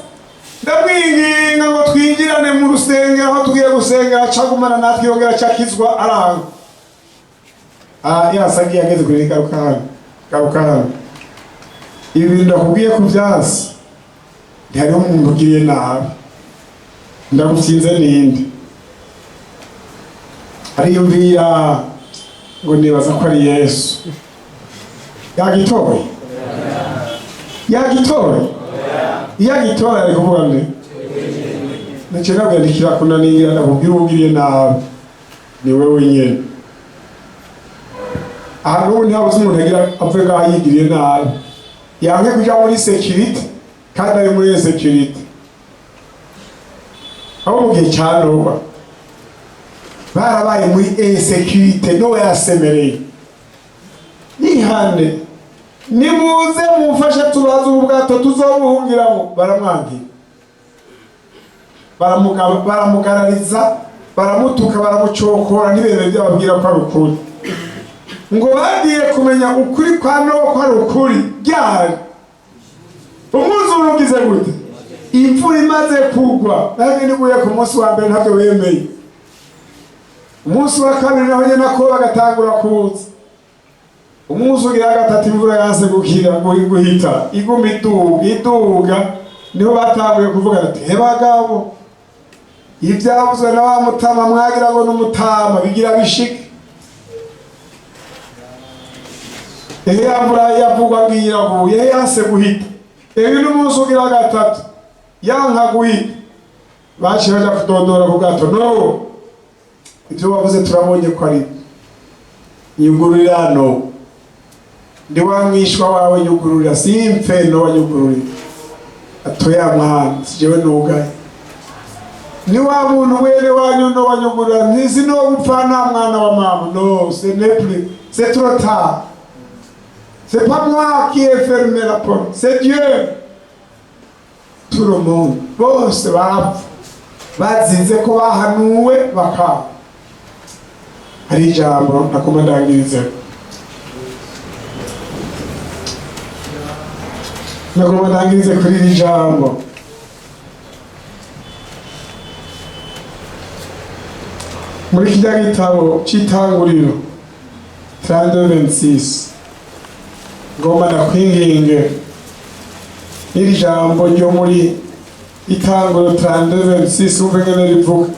ndamwinginga ngo twinjirane mu rusengero aho tugiye gusenga, acagumana natwe, yongera acakizwa, aranga. Ah, yasagiye ageze kuri garuka hano, garuka hano. Ibi bintu ndakubwiye ku byasi, ntihariho umuntu ugiriye nabi, ndagutsinze ninde? Ariyumvira ngo: "Nibaza ko ari Yesu." Yagitoye? Yagitoye? Iyo agitora ari kuvuga nde? Naciye nabwira nti: "Kirakunanira, ndakubwira, uwugiriye nabi ni wewe nyene." Aha n'ubu ntihabuze umuntu agira apfe ngaho yigiriye nabi, yanke kuja muri sécurité kandi ari muri insécurité. Aho mu gihe cya Nowa barabaye muri insécurité. Nowa yasemereye: "Nihane, nimuze mumfashe tubaze ubu bwato tuzobuhungiramo." Baramwangira, baramugarariza, baramutuka, baramucokora, ntibemere ibyo babwira ko ari ukuri. Ngo bagiye kumenya ukuri kwa Nowa ko ari ukuri ryari? Umwuzure ugize gute? Imvura imaze kugwa. Nange niguye ku munsi wa mbere ntabyo bemeye. Umunsi wa kabiri naho nyene ko bagatangura kuza. Umunsi ugira gatatu, imvura yanse gukira guhita, iguma iduga iduga, niho batanguye kuvuga ati: "He bagabo, ivyavuzwe na wa mutama mwagira ngo n'umutama bigira bishike." Ehe, yamvura yavugwa ngo iraguye, ehe, yanse guhita. Ehe, n'umunsi ugira gatatu yanka guhita, baciye baja kudondora ku gato. No ibyo wavuze turabonye ko ari nyugururira, no ndi wa mwishwa wawe, nyugururira simpfe. No wanyugururira atoya mwana, si jewe nugaye, ni wa muntu mwene wanyu. No wanyugurura ntizi no gupfa nta mwana wa mama. No, ce n'est plus, c'est trop tard. C'est pas moi qui ai fermé la porte, c'est Dieu. Tout le monde, bose barapfa bazize ko bahanuwe bakaba. Hari ijambo nakoma ndangirize, nagomba ndangirize kuri iri jambo muri kirya gitabo c'Itanguriro 32:26. Ngomba ndakwinginge n'iri jambo ryo muri Itanguriro 32:26, wumve ngene rivuga.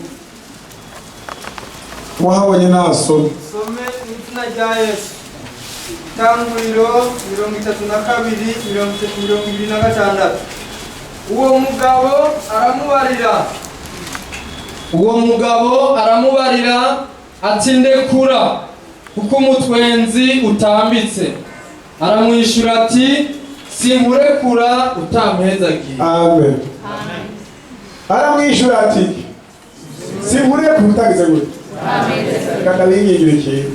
Wahabonye nasome. Some mu izina rya Yesu. Itanguriro 32, 30, 26. Uwo mugabo aramubarira, uwo mugabo aramubarira ati: "Ndekura, kuko umutwenzi utambitse." Aramwishyura ati: "Sinkurekura utampezagiye." Amen. Aramwishyura ati: "Sinkurekura utagize gute." Reka ndabingingira ikintu: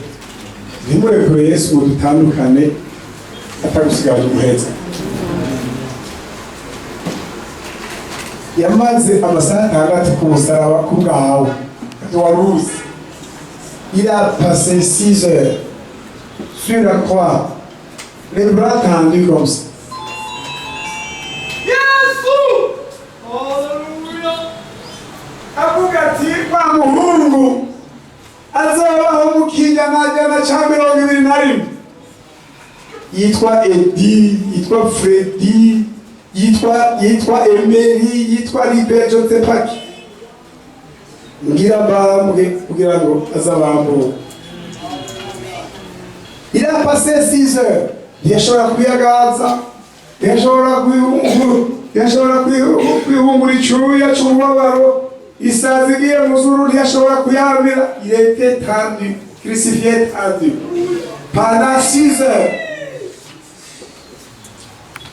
ntimurekure Yesu ngo dutandukane atagusigaje umuheza. Yamaze amasaha 6 ku musaraba ku bwawe wari uzi. Il a passé 6 heures sur la croix, les bras tendus comme ça. Yesu, haleluya! Avuga ati: "Wa muhungu azobaho mu kinyamajana ca 21 yitwa Edi, yitwa Fredi, yitwa Emeri, yitwa Libe Josepaki, ngira mbambwe kugira ngo azabambure." Il a passé 6 heures. Ntiyashobora kwiyagaza, ntiyashobora kwihungura icuya c'umubabaro. Isazi igiye mu zuru ntiyashobora kuyamira. Il était tendu, crucifié, tendu pendant 6 heures.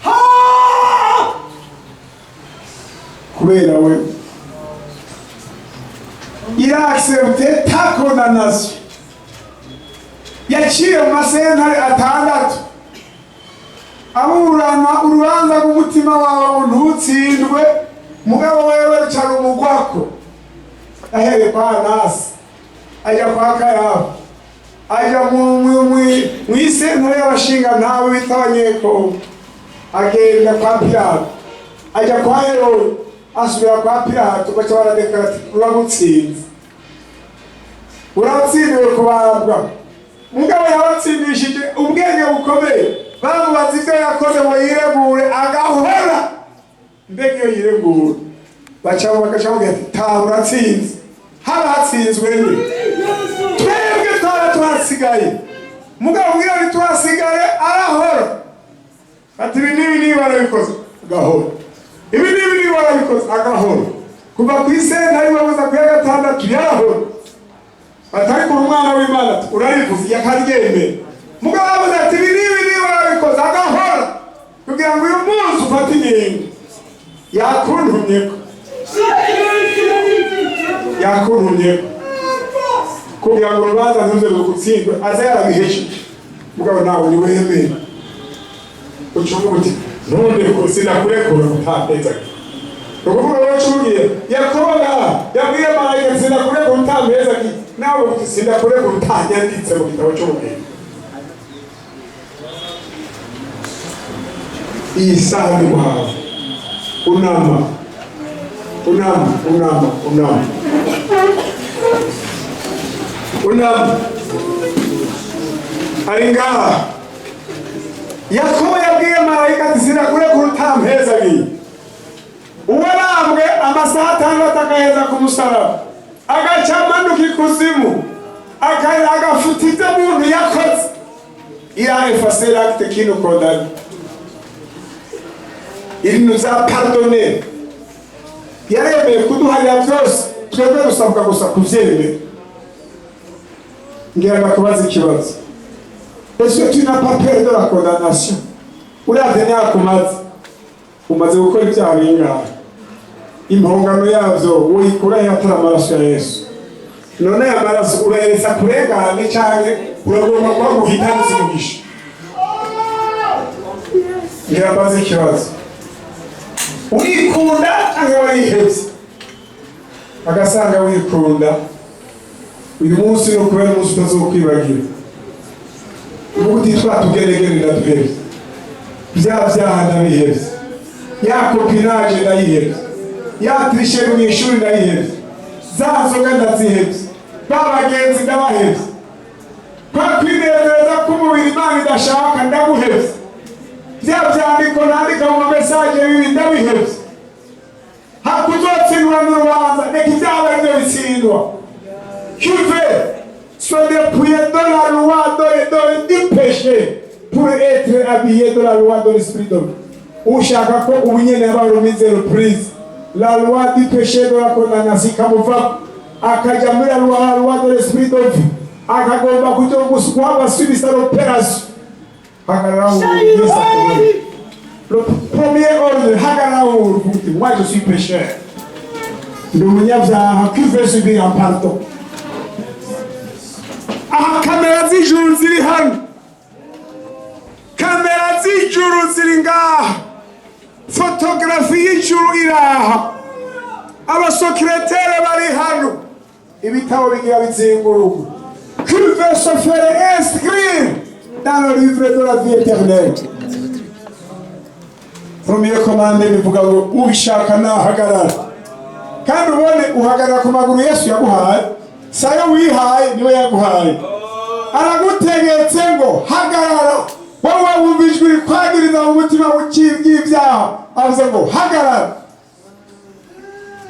Ha! Kubera we. Il a accepté ta condamnation. Yaciye mu masentare 6 aburana urubanza rw'umutima wawe ngo ntutsindwe, mugabo wewe ruca rumugwako. Ahereye kwa Anasi, ajya kwa Kayafa, ajya mw'isentare y'abashingantahe bita Abanyekongo, agenda kwa Pilato, ajya kwa Herode, asubira kwa Pilato, baca baradekara ati: "Uragutsinze, uratsindiwe kubambwa." Mugabo yabatsindishije ubwenge bukomeye. Bamubaza ibyo yakoze ngo yiregure, agahora. Mbega iyo yiregura, baca bagaca bavuga ati: "Taha, uratsinze." Haba hatsinzwe nde? Twebwe twaba tuhasigaye. Mugabo kugira ngo tuhasigaye, arahora ati: "Ibi n'ibi niba barabikoze," agahora. "Ibi n'ibi niba barabikoze," agahora. Kuva ku isentare babuza ku ya gatandatu yarahora. Batari kuri umwana w'Imana ati: "Urarivuze," yakaryemera. Mugabo bavuze ati: "Ibi n'ibi niba barabikoze," agahora, kugira ngo uyu munsi ufate ingingo. Yakuntumyeko, yakuntumyeko kugira ngo urubanza ntuze rugutsindwe, aze yarabihejeje. Mugabo nawe niwemere, uca uvuga uti: "None ko sinakurekura utampeza." Ni ukuvuga rero ucubwira Yakobo ngaha yabwiye marayika: "Sinakurekura utampeza." Nawe uti: "Sinakurekura utanyanditse mu gitabo cy'ubugingo." Iyi saha ni muhawe. Unama, unama, unama, unama, unama. Ari ngaha. Yakobo yabwiye marayika ati: "Sinakurekura utampezagiye." Uwarambwe amasaha 6 agaheza ku musaraba, agaca amanuka ikuzimu, agafuta ibyo muntu yakoze. Il a effacé l'acte qui nous condamne. Il nous a pardonné. Yaremeye kuduharira byose, twebwe dusabwa gusa kubyemera. Ngira ndakubaza ikibazo: est-ce que tu n'as pas peur de la condamnation? Uravye imyaka umaze, umaze gukora ibyaha bingahe? Impongano yavyo woyikura he atari amaraso ya Yesu? None aya maraso urayeresa kurengane, canke uragomba kuba guhitanisa umugisha? Ngira mbaze ikibazo: urikunda canke warihevye? Agasanga wikunda, uyu munsi ni ukubera umunsi utazokwibagira. Uvuga uti: "Twa tugenegene ndaduhevye, bya byaha ndabihevye, ya copinage ndayihevye, ya tricherie mu ishuri ndayihevye, za nzoga ndazihevye, ba bagenzi ndabahevye, kwa kwinezereza k'umubiri Imana idashaka ndaguhevye, bya vyandiko nandika mu ma messages bibi ndabihevye." Hakuzotsindwa n'urubanza, reka ibyaha arivyo bitsindwa. Qui veut se dépouiller de la loi du péché pour être habillé de la loi de l'esprit de vie? Ushaka ko ubu nyene yaba remise reprise la loi du péché, de la condamnation, ikamuvako, akaja muri la loi de l'esprit de vie, akagomba kuja guhabwa subisa l'opération, hagarara. Le premier ordre, hagarara uvuga uti: "Moi, je suis pécheur, ndi umunyabyaha qui veut subir un pardon." Aha kamera z'ijuru ziri hano, kamera z'ijuru ziri ngaha, photographie y'ijuru iraha, aba secrétaires bari hano, ibitabo bigira bizingurugwa. Qui veut se faire inscrire dans le livre de la vie éternelle? Premier commande bivuga ngo ubishaka nahagarara. Kandi ubone uhagarara ku maguru Yesu yaguhaye, sayo wihaye, niwe yaguhaye. Aragutegetse ngo hagarara. Wowe wumva ijwi rikwagiriza mu mutima w'ibyaha, avuze ngo hagarara,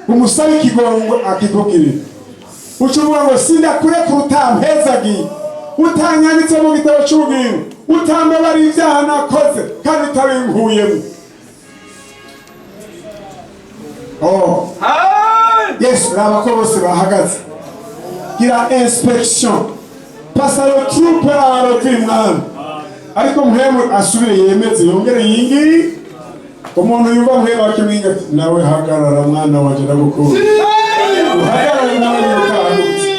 umusabe ikigongo akikugirira. Uca uvuga ngo sindakurekura utampezagiye, utanyanditse mu gitabo cy'ubugingo, utambabariye ibyaha nakoze kandi utabinkuyemo. Oh Yesu, raba ko bose bahagaze. Gira inspection, pasa le troupe la revue, mwami. Ariko Mpwemu asubire yemeze, yongere yingi. Umuntu yumva Mpwemu akimwinga ati: "Nawe hagarara, mwana wanje, ndagukunda, uhagarare nawe nyukahagutse."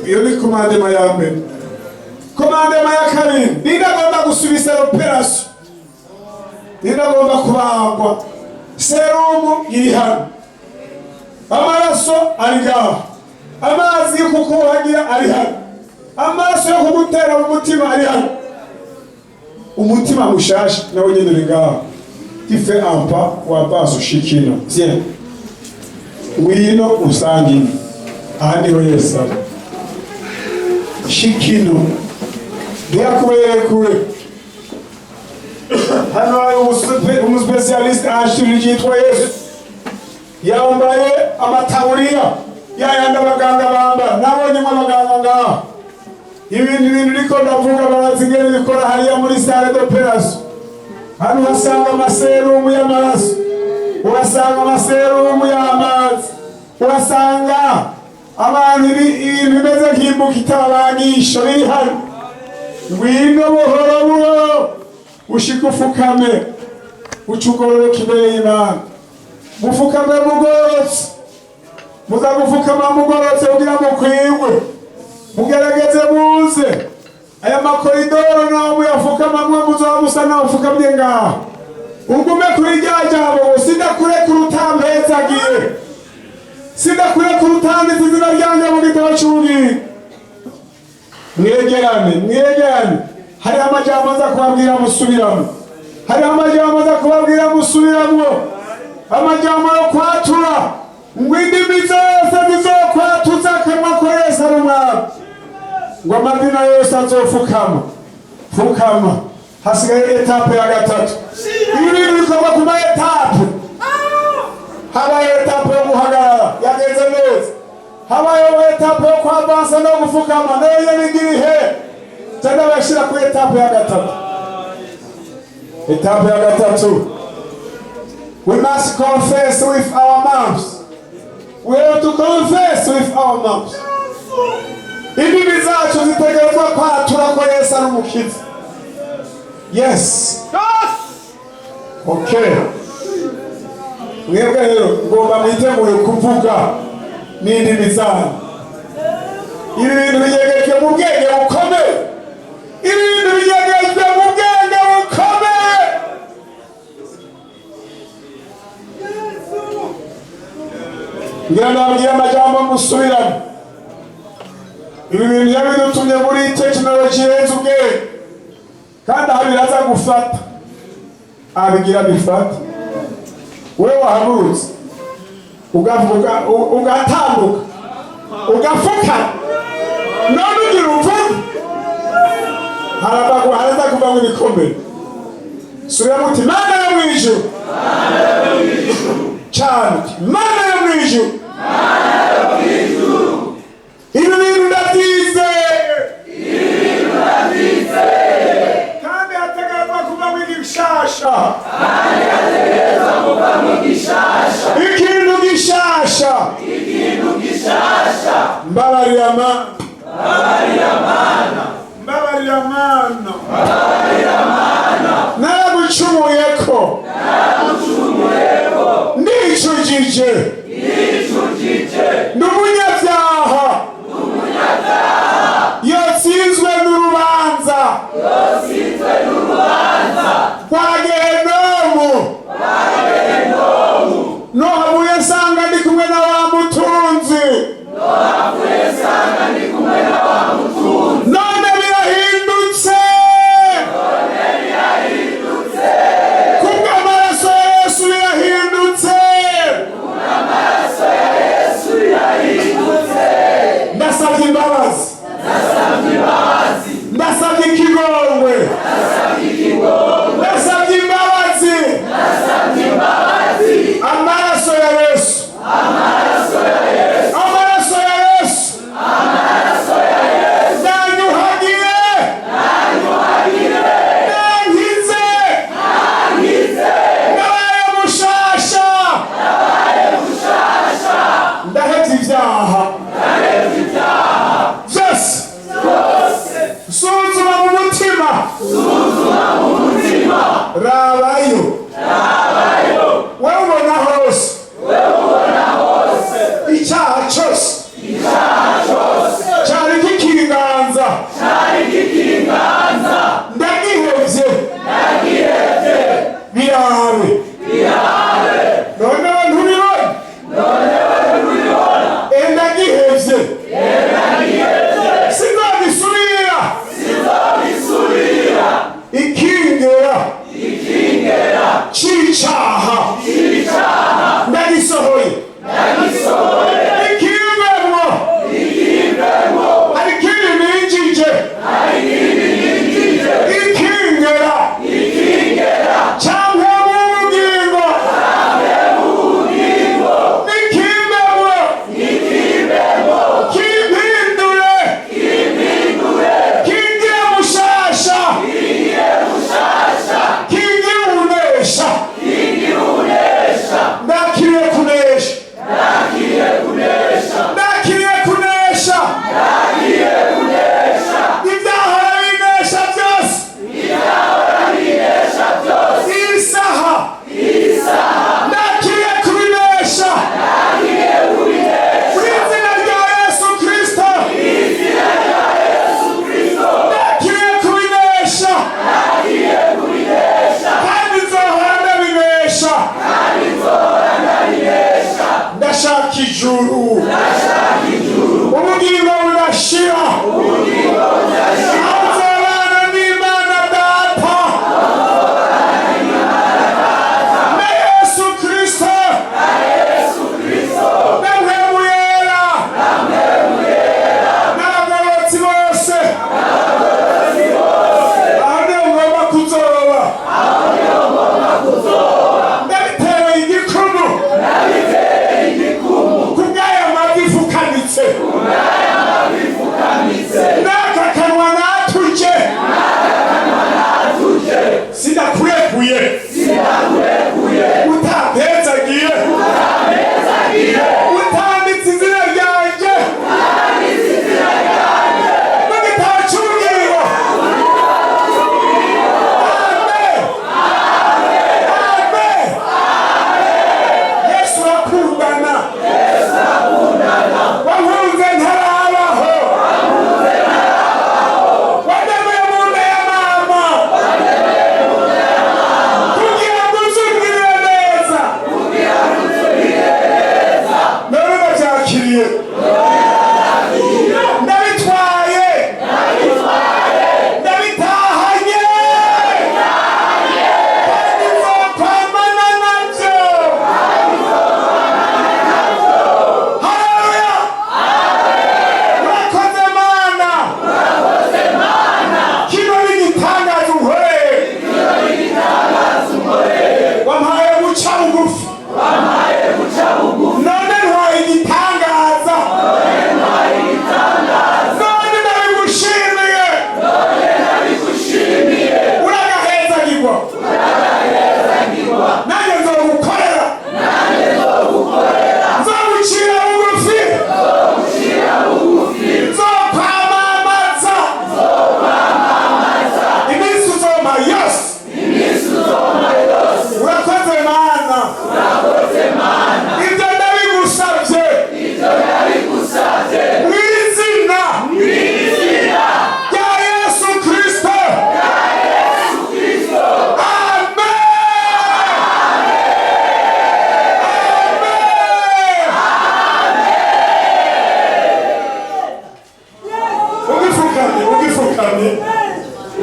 Iyo ni commandement ya mbere. Commandement ya kabiri: ninde agomba gusubisa l'opération? Ninde agomba kubagwa? Serumu iri hano, amaraso ari ngaho, amazi yo kukuhagira ari hano, amaraso yo kugutera mu mutima ari hano, umutima mushasha nawe nyene uri ngaho. Tu fais un pas wapasse, ushikino, viens, ngwino usangine. Aha niho Yesu ari. Shikino, ntiyakubereye kure. Hano hari umu spécialiste en chirurgie yitwa Yesu, yambaye amataburiya yayandi abaganga bambara. Nabonyemo abaganga ngaho. Ibindi bintu niko ndavuga, barazi ingene bikora hariya muri salle d'opération. Hano uhasanga amaserumu y'amaraso, uhasanga amaserumu y'amazi, uhasanga abantu ibintu bimeze nk'imbuga itabagisha biri hano. Ngwino buhoro buhoro, ushike ufukame, uca ugororoka imbere y'Imana. Mufukame mugororotse, muza gufukama mugororotse kugira mukwigwe. Mugerageze muze aya makoridoro naho muyafukamamwe, muzoba musa naho ufukamye ngaho. Ugume kuri rya jambo ngo sindakurekura utampezagiye, sindakurekura utanditse izina ryanjye mu gitabo cy'ubugingo. Mwegerane, mwegerane. Hariho amajambo aza kubabwira musubiramo, hariho amajambo aza kubabwira musubiramo, amajambo yo kwatura ngo indimi zose zizokwatuza akanwa ko Yesu ari umwami, ngo amazina yose azofukama. Fukama. Hasigaye étape ya gatatu. Ibi bintu bikorwa ku ma étapes. Habaye étape yo guhagarara, yagenze neza. Habayeho étape yo kwavansa no gufukama, nayo nyene igira ihe. Cyangwa bashyira kuri étape ya gatatu. Étape ya gatatu, we must confess with our mouths. We have to confess with our mouths. Indimi zacu zitegerezwa kwatura ko Yesu ari umukiza. Yes, okay. Mwebwe rero ngomba mwitegure kuvuga n'indimi zanyu. Ibi bintu binyegejwe mu bwenge bukomeye. Ibi bintu binyegejwe mu bwenge bukomeye. Ngira ndababwira amajambo musubiramo. Ibi bintu yabidutumye muri tekinoloji irenze ubwenge, kandi aha biraza gufata, abigira bifata. Wewe wahagurutse ugavuga, ugatambuka, ugafuka, none ugira uvuge, harava haraza kuvamo ibikomere. Subiramo uti: "Mana yo mu ijuru." Cyane uti: "Mana yo mu ijuru, ibi bintu ndabyizeye, kandi hategerezwa kuvamo igishasha, ikintu gishasha. Mbabarira Mana, mbabarira Mana, naragucumuyeko, ndicujije, ndi umunyabyaha yatsinzwe n'urubanza rwa Gehenomu. Nohavuye nsanga ndi kumwe na wa mutunzi, none birahindutse kubw'amaraso ya Yesu. Birahindutse. Ndasabye imbabazi, ndasabye ikigongwe, ndasabye imbabazi. Amaraso ya Yesu, amaraso ya Yesu nanyuhagiye, nankize, ndabaye mushasha, ndahevye ibyaha byose. Suzuma mu mutima, rabayo. Wewe ubona hose icyaha cyose cyari kikinganza, ndagihevye. Birabe noneho, ntubibona? Ndagihevye, sinzagisubira.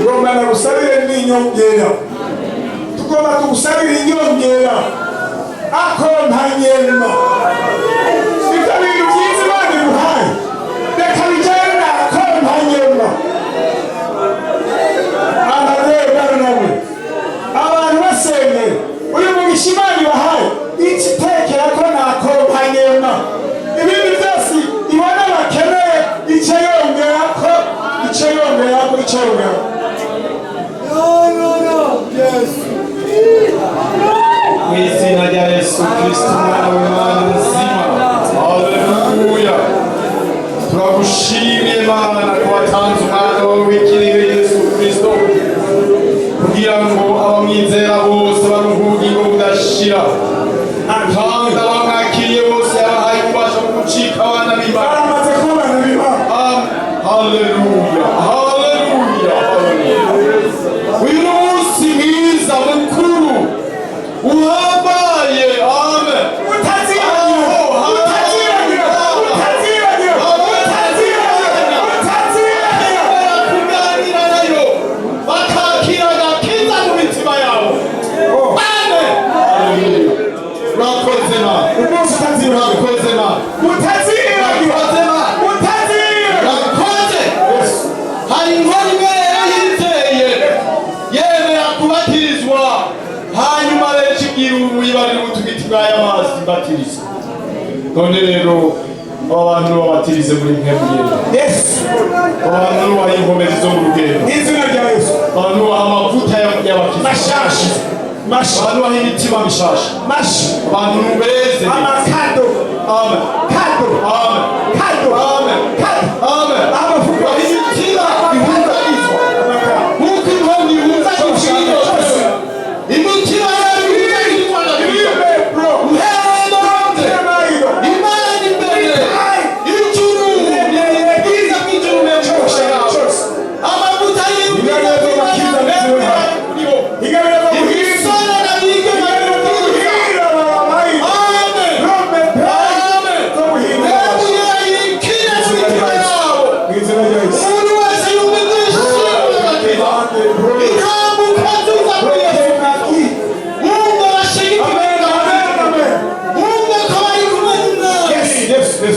Ngomba nagusabire n'inyongera. Tugomba tugusabira inyongera. Akompanyema. Ibyo bintu byiza Imana iguhaye, reka bijyane na akompanyema. Amareba nawe. Abantu basengera. Uyu mugisha Imana ibahaye, ikitekera ko na akompanyema. Ibindi byose ibona bakeneye, icyo yongerako, icyo yongerako, icyo yongerako. Mu izina rya Yesu Kristo umwana w'Imana muzima. Haleluya. Turagushimiye Mana ko watanze umwana wawe w'ikinege Yesu Kristo kugira ngo abamwizera bose baronke ubugingo budashira, kandi abamwakiriye bose yabahaye ububasha bwo gucika abana b'Imana. Baramaze kuba abana b'Imana. Haleluya, haleluya, haleluya. Uyu ni umunsi mwiza mukuru uhambaye. Amen. Utazibagira, utazibagira, utazibagira, utazibagira, utazibagira. Kuganira nayo bakakira agakiza mu mitima yabo. Amen. Haleluya. Urakoze Mana. Umunsi utazibagira. Urakoze Mana. Utazibagira. Urakoze Mana. Utazibagira. Urakoze. Hari inkoni imwe rero yiteye yemera kubatirizwa, hanyuma benshi ibwira ubuyibarira ubutugiti bw'aya mazi mbatiriza. None rero aba bantu babatirize muri mpemu yera. Yesu. Aba bantu baha inkomezi zo mu rugendo. Izina rya Yesu. Abantu baha amavuta y'abakiza. Mashasha. Masha. Abantu baha imitima mishasha. Masha. Abantu beze. Amakado. Amen. Kado. Amen. Kado. Amen. Kado. Amen. Amavuta. Baha imitima ihunganizwa. Nk'uko inkoni ihunganizwa imitima yabo ihunganizwa na Kristo. Uhereye none Imana imbere ijuru ubwiza bw'ijuru bw'umugisha yawe amavuta y'ubwiza bw'Imana kuribo imisoro na bige. Amen. Amen. Yikire mu mitima yabo. Umuntu wese yumva ibyishimo by'agakiza, intambuko nziza kuri Yesu Kristo, wumva bashyigikiwe, wumva ko bari kumwe n'Umwami,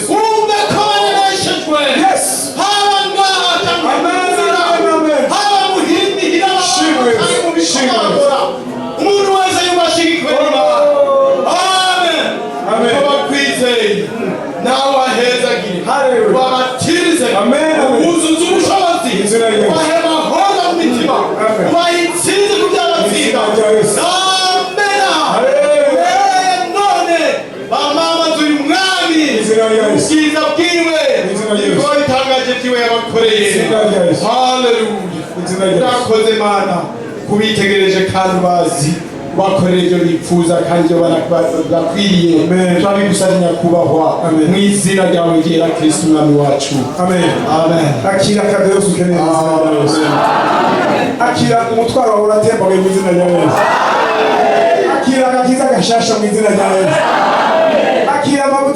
wumva ko baneshejwe, haba ngaha cyangwa mu nzira, haba mu hindi hirya cyangwa mu bikorwa bakora, umuntu wese yumva ashyigikiwe n'Imana. Amen. Ko bakwizeye nawe wahezagire, wabatirize, wuzuze ubushobozi, ubahe amahoro mu mitima, ubahe intsinzi ku byabatsinda. Amena. Uhereye none bamamaza uyu mwami, ubwiza bwiwe, ibikorwa bitangaje byiwe yabakoreye. Haleluya. Urakoze Mana kubitegereje kandi ubazi, bakorera ibyo bifuza kandi ibyo bakwiriye. Turabigusabye nyakubahwa mu izina ryawe ryera Kristo umwami wacu. Amen. Amen. Akira kado yose ukeneye mu izina rya Yesu. Akira umutwaro wawe uratembaguye mu izina rya Yesu. Akira agakiza gashasha mu izina rya Yesu. Akira amavuta.